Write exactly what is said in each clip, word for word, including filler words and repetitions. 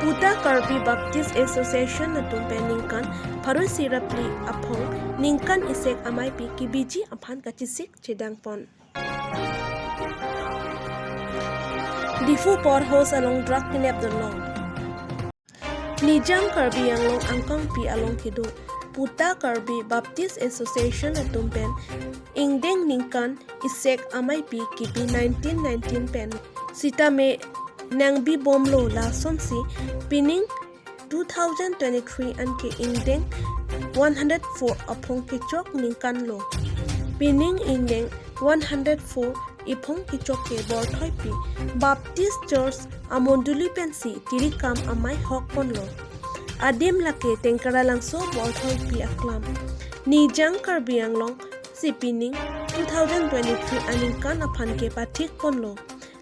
Puta Karbi Baptist Association atum pen ningkan pharo isi ra phli aphong ningkan isek ameipi kebiji aphan kachesik chedang pon. Diphu Power House along drug kenep dolo. Nijang Karbi Anglong angkangpi along kedo Puta Karbi Baptist Association atum pen ingdeng ningkan isek ameipi kipi nineteen nineteen pen sitame nangbi bomlo, lasonsi pining two thousand twenty-three anke ingdeng one hundred four aphong kechok ningkan lo. Pining ingdeng one hundred four iphong kechok ke Borthoipi Baptist Church amondoli pensi tirikam amei hok ponlo. Adim lake Tengkaralangso Borthoipi aklam. Nijang Karbi Anglong si pining two thousand twenty-three aningkan aphan ke pathik ponlo.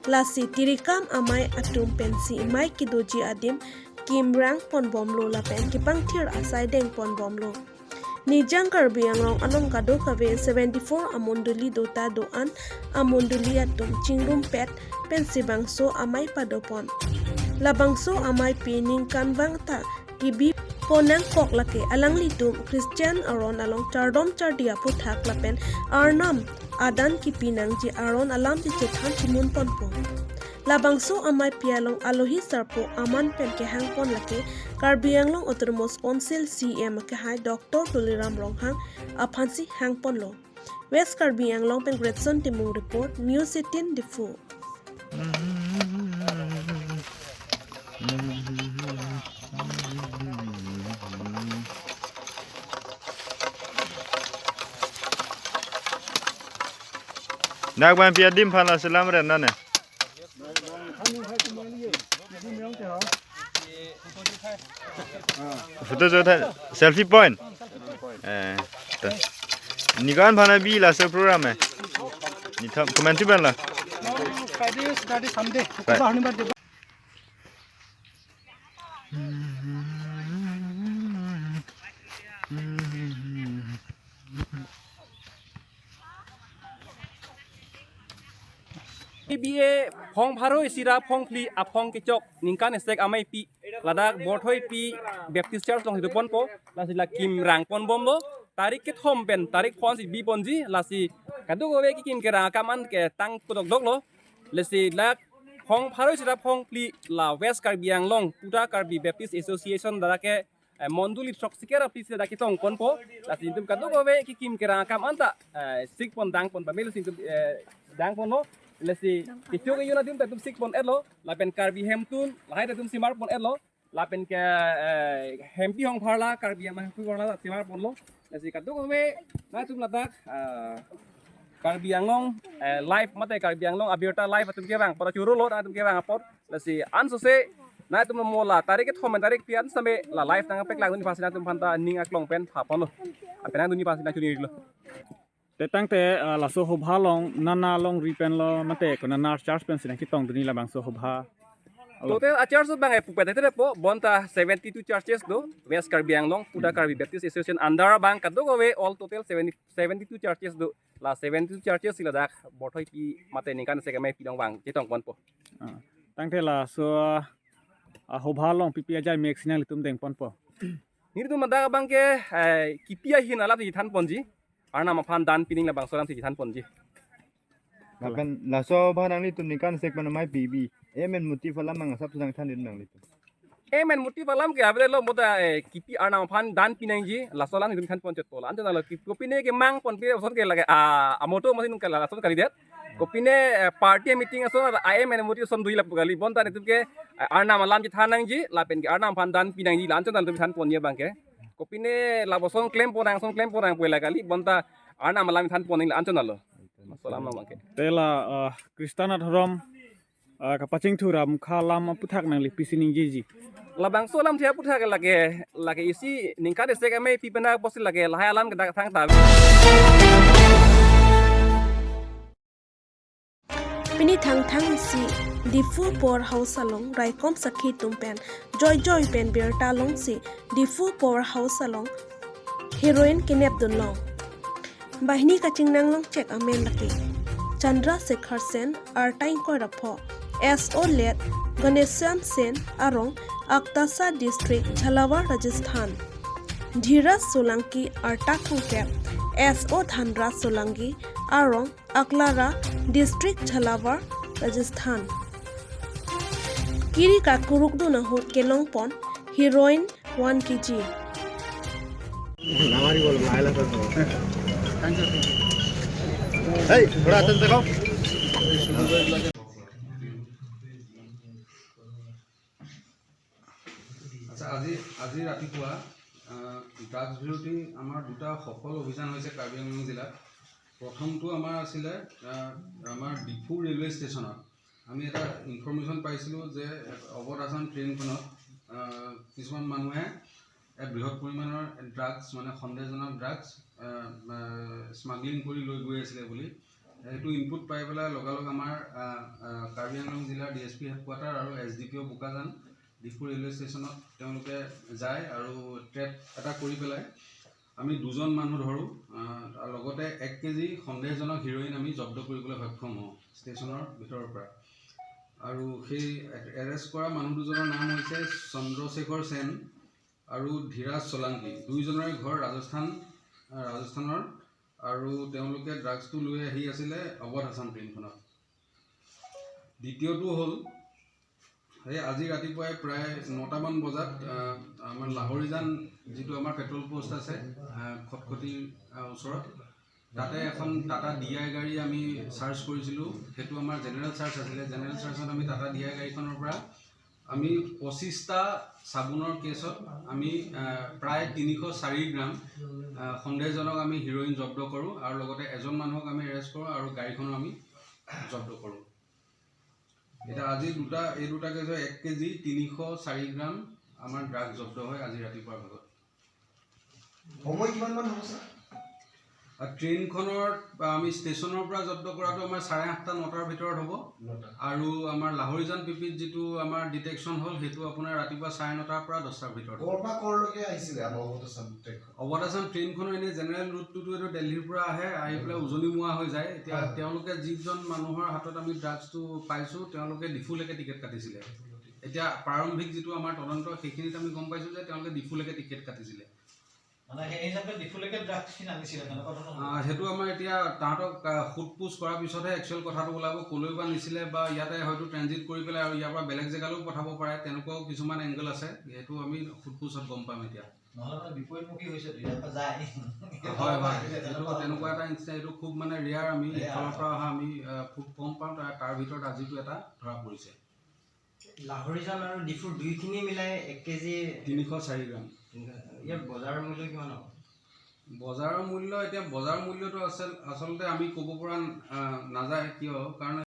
Lasi tirikam amei atum pensi amei kedoji adim kimrang pon bomlo lapen kepangthir asai deng pon bomlo. Nijang Karbi Anglong along kadokave seventy-four amondoli dota do-an amondoli atum chingrumpet pensi bangso amei padopon. Labangso ameipi ningkanvang ta kebi ponnangkok lake alanglitum Christian aron along chardom chardi aputhak lapen Arnam adan kepi nangji aron alam chechethan chimun ponpo. Labangso ameipi along alohi sarpo aman pen kehang pon lake Karbi Anglong Autonomous Council C E M akehai Doctor Tuliram Ronghang aphansi hang ponlo. West Karbi Anglong pen Gretson Timung report, News eighteen Diphu. Dak bang pi adim aphan la selam ren nane. Photo jo tha, selfie point. Eh, ta. Nikan aphan abi laso program eh. Ni tham comment ban la. Friday, Saturday, Sunday. Friday. Shukrobar, Shonibar, Deobar. P B A phong pharo isi ra phong phli aphong kechok ningkan isek ameipi ladak Borthoipi Baptist Church along hidu ponpo, lasi la kimrang pon bomlo, tarik kethom pen tarik phonsi bi ponji, lasi kadokave kekim kerang akam an ke tang putok doklo, lasi la phong pharo isi ra phong phli la West Karbi Anglong Puta Karbi Baptist Association dak ke eh, mondoli throksi ke ra phli si dak ketong ponpo. Lasi netum kadokave kekim kerang akam anta, eh, sik pon dang pon pamelo si netum, eh, dang ponlo. Lasi kecho kejun atum ta netum sik pon etlo. Lapen Karbi hemtun lahai ta netum simar pon etlo. Lapen ke, eh, hempi hongpharla Karbi Anglong hempi hongpharla simar ponlo. Lasi kadokave nangtum ladak, eh, Karbi Anglong, eh, live mate Karbi Anglong abirta live atum kevang apot churolo, nangtum kevang apot. Lasi ansose nangtum mo la tarik kethom tarik phli an same la live nangpaklang dun aphansi nangtum aphan ta ning aklong pen tha ponlo. Apena dun aphansi nangchunilo. Te tangte, ah, laso hobha along nana alongri pen lo mate konat church pensi nangketong dunji labangso hobha along? Total a church abang e pupet te po, bonta seventy-two churches do, West Karbi Anglong Puta Karbi Baptist Association under abang kadokave all total seventy, seventy-two churches do. La seventy-two churches si ladak Borthoipi mate ningkan isek ameipi along vang chetong ponpo. Ah, tangte laso, ah, hobha along pi pi ajai mek si nanglitum deng ponpo? Netum ladak abang ke, eh, kipi ahin alam si than ponji. Arnam aphan dan pining labangso alam si than ponji. Lapen laso hobha nanglitum ningkan isek pen ameipi bi, aim and motive alam mang asap si nangthan dun nanglitum? Aim and motive alam ke avedetlo, bonta, eh, kipi Arnam aphan dan pi nangji, laso alam netum than pon chotpo la. Anchot nalo, kopine kemang ponpe ason ke lake, ah, amoto masi nung ke lason kalidet. Kopine, eh, party meeting ason, aim and motive ason dui lapu kali. Bonta netum ke, eh, Arnam alam chethan nangji, lapen ke Arnam aphan dan pi nangji, la anchot nangtum than ponji abang ke. Kopine lapuson klem pon nang, son klem pon nang pu la kali, bonta Arnam alam than pon nang la anchot nalo. Laso alam abang ke. Te la, eh, Christian adhorom, ah, kapachingthur amukha alam aputhak nangli pisi ningjeji? Labangso alam thia aputhak lake, lake isi ningkan isek ameipi pena pusi lake lahai alam ke dak thangta. Pini Thangthang isi Diphu Power House along raikom sakhi atum pen joijoi pen birta longsi Diphu Power House along heroin kenep dunlong. Banghini kachingnang longchek amen lake Chandra Sekhar Sen, arta ingkoi ra pho, S O let Ganeshan Sen arong, Aktasa District, Jhalawar, Rajasthan. Dhiraj Solanki, arta thomkep, S O Dhanraj Solanki arong, Aklara District, Jhalawar, Rajasthan. Kiri kakurukdun ahut kelongpon heroin one K G. Hey, थोड़ा हाथ से दिखाओ। আচ্ছা, আজি, আজি ৰাতিপুৱা, আহ, ড্ৰাগছ বিৰোধী আমাৰ দুটা সফল অভিযান হৈছে কাৰ্বি আংলং জিলাত। প্ৰথমটো আমাৰ আছিলে, আহ, আমাৰ ডিফু ৰেলৱে ষ্টেচনত আমি এটা ইনফৰমেশ্যন পাইছিলোঁ যে অৱধ আছাম ট্ৰেইনখনত, আহ, কিছুমান মানুহে এক বৃহৎ পৰিমাণৰ ড্ৰাগছ, মানে সন্দেহজনক ড্ৰাগছ, আহ, আহ, স্মাগলিং কৰি লৈ গৈ আছিলে বুলি। সেইটো ইনপুট পাই পেলাই লগালগ আমাৰ, আহ, আহ, কাৰ্বি আংলং জিলাৰ ডি এছ পি হেডকোৱাৰ্টাৰ আৰু এছ ডি পি অ' বোকাজান ডিফু ৰেলৱে ষ্টেচনত তেওঁলোকে যায় আৰু ট্ৰেপ এটা কৰি পেলাই আমি দুজন মানুহ ধৰোঁ, আহ, আৰু লগতে এক কেজি সন্দেহজনক হিৰইন আমি জব্দ কৰিবলৈ সক্ষম হওঁ ষ্টেচনৰ ভিতৰৰ পৰা। আৰু সেই এ-, এৰেষ্ট কৰা মানুহ দুজনৰ নাম হৈছে চন্দ্ৰশেখৰ সেন আৰু ধীৰাজ চোলাংকি। দুইজনৰে ঘৰ ৰাজস্থান, আহ, ৰাজস্থানৰ, আৰু তেওঁলোকে ড্ৰাগছটো লৈ আহি আছিলে অৱধ আছাম ট্ৰেইনখনত। দ্বিতীয়টো হ'ল, সেই আজি ৰাতিপুৱাই প্ৰায় নটামান বজাত, আহ, আমাৰ লাহৰিজান যিটো আমাৰ পেট্ৰল পোষ্ট আছে, আহ, খটখটিৰ, আহ, ওচৰত, তাতে এখন টাটা ডি আই গাড়ী আমি চাৰ্চ কৰিছিলোঁ। সেইটো আমাৰ জেনেৰেল চাৰ্চ আছিলে। জেনেৰেল চাৰ্চত আমি টাটা ডি আই গাড়ীখনৰ পৰা আমি পঁচিছটা চাবোনৰ কেছত আমি, আহ, প্ৰায় তিনিশ চাৰি গ্ৰাম, আহ, সন্দেহজনক আমি হিৰইন জব্দ কৰোঁ আৰু লগতে এজন মানুহক আমি এৰেষ্ট কৰোঁ আৰু গাড়ীখনো আমি জব্দ কৰোঁ। এতিয়া আজি দুটা, এই দুটা কেছত এক কেজি তিনিশ চাৰি গ্ৰাম আমাৰ ড্ৰাগ জব্দ হয় আজি ৰাতিপুৱাৰ ভাগত। সময় কিমান মান হ'ব, ছাৰ? আৰু ট্ৰেইনখনৰ, আহ, আমি ষ্টেচনৰ পৰা জব্দ কৰাটো আমাৰ চাৰে আঠটা, নটাৰ ভিতৰত হ'ব। নটা। আৰু আমাৰ লাহৰিজান পিপিত যিটো আমাৰ ডিটেকশ্যন হ'ল, সেইটো আপোনাৰ ৰাতিপুৱা চাৰে নটাৰ পৰা দহটাৰ ভিতৰত হ'ব। ক'ৰ পৰা ক'ৰলৈকে আহিছিলে আমাৰ অৱধ আছাম ট্ৰেইনখন? অৱধ আছাম ট্ৰেইনখনৰ এনে জেনেৰেল ৰুটটোতো এইটো দেলহিৰ পৰা আহে, আহি পেলাই উজনিমুৱা হৈ যায়। এতিয়া হয়। তেওঁলোকে যিজন মানুহৰ হাতত আমি ড্ৰাগছটো পাইছোঁ, তেওঁলোকে ডিফুলৈকে টিকেট কাটিছিলে। এতিয়া প্ৰাৰম্ভিক যিটো আমাৰ তদন্ত, সেইখিনিত আমি গম পাইছোঁ যে তেওঁলোকে ডিফুলৈকে টিকেট কাটিছিলে। মানে সেই হিচাপে ডিফুলৈকে ড্ৰাগছখিনি আনিছিলে, তেনেকুৱা ধৰণৰ? আহ, সেইটো আমাৰ এতিয়া তাহাঁতক, আহ, সোধ পোছ কৰাৰ পিছতহে একচুৱেল কথাটো ওলাব, ক'লৈ বা নিছিলে বা ইয়াতে হয়তো ট্ৰেনজিট কৰি পেলাই আৰু ইয়াৰ পৰা বেলেগ জেগালৈও পঠাব পাৰে, তেনেকুৱাও কিছুমান এংগল আছে। সেইটো আমি সোধ পোছত গম পাম এতিয়া। নহ'লে মানে বিপৰীতমুখী হৈছে, ইয়াৰ পৰা যায়। হয়, হয়। এইটো তেনেকুৱা এটা ইনষ্টা, এইটো খুব মানে ৰেয়াৰ, আমি ৰেয়াৰ। এইফালৰ পৰা অহা আমি, আহ, খুব কম পাওঁ, তাৰ, তাৰ ভিতৰত আজিতো এটা ধৰা পৰিছে। লাহৰিজান আৰু ডিফুৰ দুইখিনি মিলাই এক কেজি তিনিশ চাৰি গ্ৰাম। তিনিশ। ইয়াৰ বজাৰ মূল্য কিমান হ'ব? বজাৰৰ মূল্য, এতিয়া বজাৰ মূল্যটো আচল-, আচলতে আমি ক'ব পৰা, আহ, নাযায়। কিয়? কাৰণ